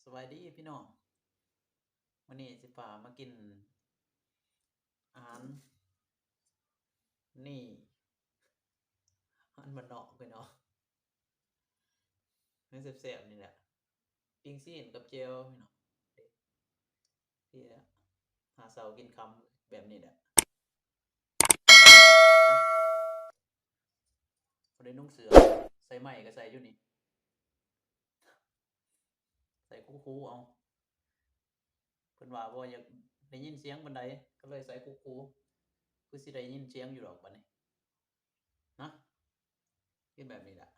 ະບາຍດີພີ່ນ້ອງ ມື້ນີ້ຊິພາມາກິນອາຫານ ນີ້ ອາຫານບ້ານນອກພີ່ນ້ອງ ແນວແຊບໆນີ້ແຫຼະ ປີ້ງຊີ້ນກັບແຈ່ວພີ່ນ້ອງ ນີ້ແຫຼະ ຫາເຊົ້າກິນຄ່ຳແບບນີ້ແຫຼະ ບໍ່ໄດ້ນຸ່ງເສື້ອ ໃສ່ໄມ້ກໍໃສ່ຢູ່ນີ້ ໃສ່ຄູໆເອົາ ເພິ່ນວ່າບໍ່ຢາກໄດ້ຍິນສຽງປານໃດ ກໍເລີຍໃສ່ຄູໆ ຄືຊິໄດ້ຍິນສຽງຢູ່ດອກບັດນີ້ນະ ເຮັດແບບນີ້ລະ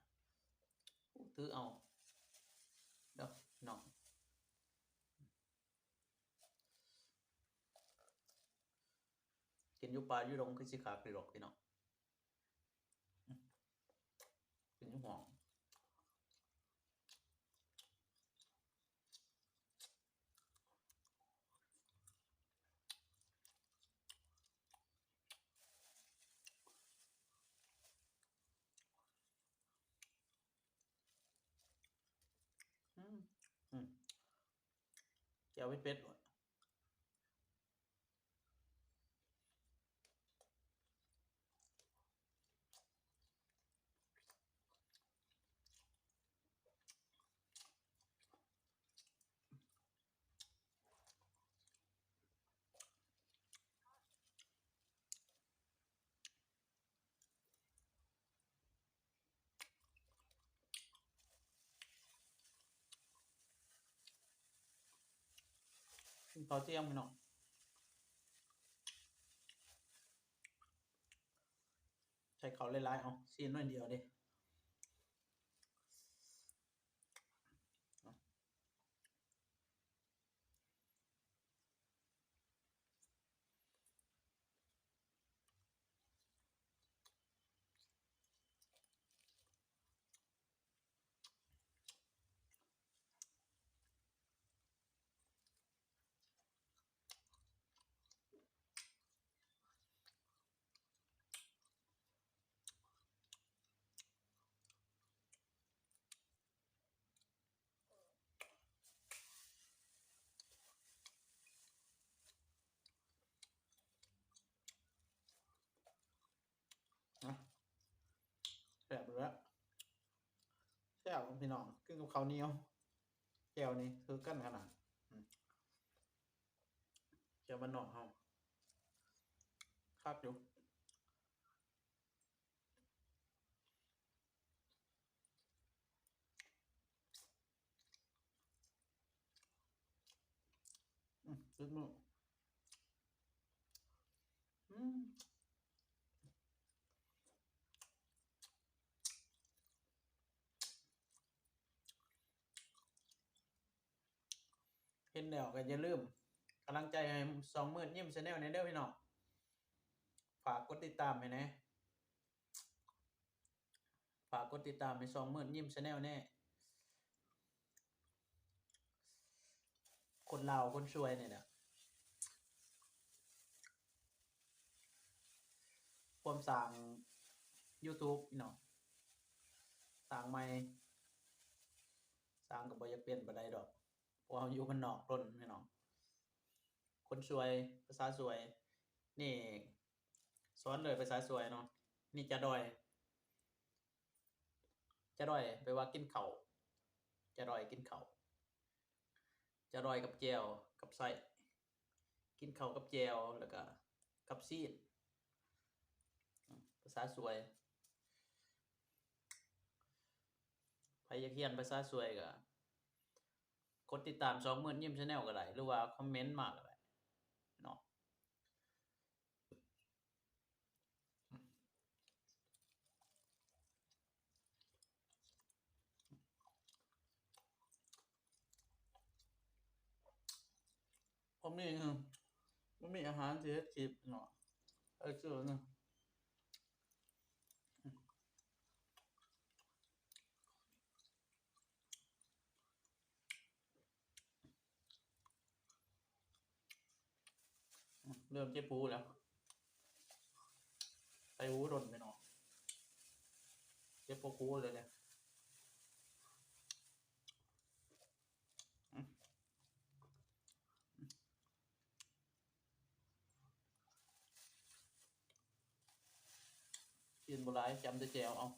ຖືເອົາເດີພີ່ນ້ອງ ກິນຢູ່ປ່າຢູ່ດົງຄືຊິຄັກຢູ່ດອກພີ່ນ້ອງ. ເປັນຫຍັງຫອມ ອືມ ອືມ ແຈ່ວເຜັດໆ. ກິນເຂົ້າທ່ຽງພີ່ນ້ອງ ໃສ່ເຂົ້າຫຼາຍໆ ເອົາຊີ້ນໜ້ອຍດຽວເດ້. ແຊບເລີຍ ແຊບພີ່ນ້ອງ ກິນກັບເຂົ້າໜຽວ ແຈ່ວນີ້ຄືກັນຂະໜາດ ແຈ່ວບ້ານນອກເຮົາ ຄັກຢູ່. ອືມ ຕິດມື ອືມ ເຫັນແລ້ວກໍຢ່າລືມກຳລັງໃຈໃຫ້ຊ່ອງມືດຍິ້ມ Channel ແດ່ເດີພີ່ນ້ອງ ຝາກກົດຕິດຕາມໃຫ້ແດ່ ຝາກກົດຕິດຕາມໃຫ້ຊ່ອງມືດຍິ້ມ Channel ແດ່ ຄົນລາວຄົນຊ່ວຍນີ້ແຫຼະ ພວມສ້າງ YouTube ເນາະ ສ້າງໃໝ່ ສ້າງກໍບໍ່ຢາກເປັນປານໃດດອກ ເພາະເຮົາຢູ່ບ້ານນອກດົນພີ່ນ້ອງ ຄົນຊ່ວຍ ພາສາຊ່ວຍ ນີ້ ສອນເລີຍພາສາຊ່ວຍເນາະ ນີ້ຈະດອຍ ຈະດອຍ ແປວ່າກິນເຂົ້າ ຈະດອຍກິນເຂົ້າ ຈະດອຍກັບແຈ່ວ ກັບໄສ້ ກິນເຂົ້າກັບແຈ່ວ ແລ້ວກະກັບຊີ້ນ ພາສາຊ່ວຍ ໃຜຢາກຮຽນພາສາຊ່ວຍກະກົດຕິດຕາມຊ່ອງມືດຍິ້ມ Channel ກໍໄດ້ ຫຼືວ່າຄອມເມັນມາກໍໄດ້ເນາະ. ບໍ່ມີ ບໍ່ມີອາຫານຊິເຮັດຄລິບເນາະ ເອີ ຊື່ນະ. ເລີ່ມເຈັບຫູແລ້ວ ໄປຫູດົນໄປເນາະ ເຈັບພວກຫູເລີຍເດ. ກິນບໍ່ຫຼາຍ ຈຳແຕ່ແຈ່ວເອົາ.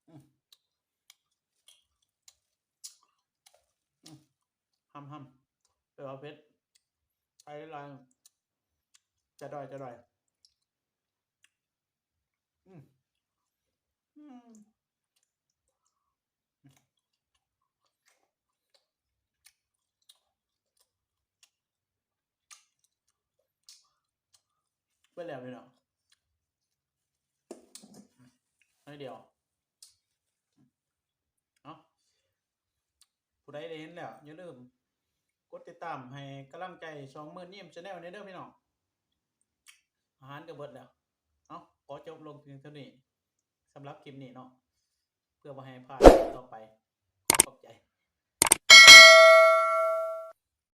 ອືມ ອືມ ຫ້ຳໆ ແປວ່າເຜັດ ໄປຫຼາຍ ຈະດ້ອຍ ຈະດ້ອຍ. ອືມ ອືມ ເບິດແລ້ວພີ່ນ້ອງ ໜ້ອຍດຽວ. ເອົາ ຜູ້ໃດໄດ້ເຫັນແລ້ວ ຢ່າລືມກົດຕິດຕາມໃຫ້ກຳລັງໃຈຊ່ອງມືດຍິ້ມ Channel ແດ່ເດີພີ່ນ້ອງ. ອາຫານກໍເບິດແລ້ວ. ເອົາ ຂໍຈົບລົງພຽງເທົ່ານີ້ ສຳລັບຄລິບນີ້ເນາະ ເພື່ອບໍ່ໃຫ້ພາດຄລິບຕໍ່ໄປ. ຂອບໃຈ.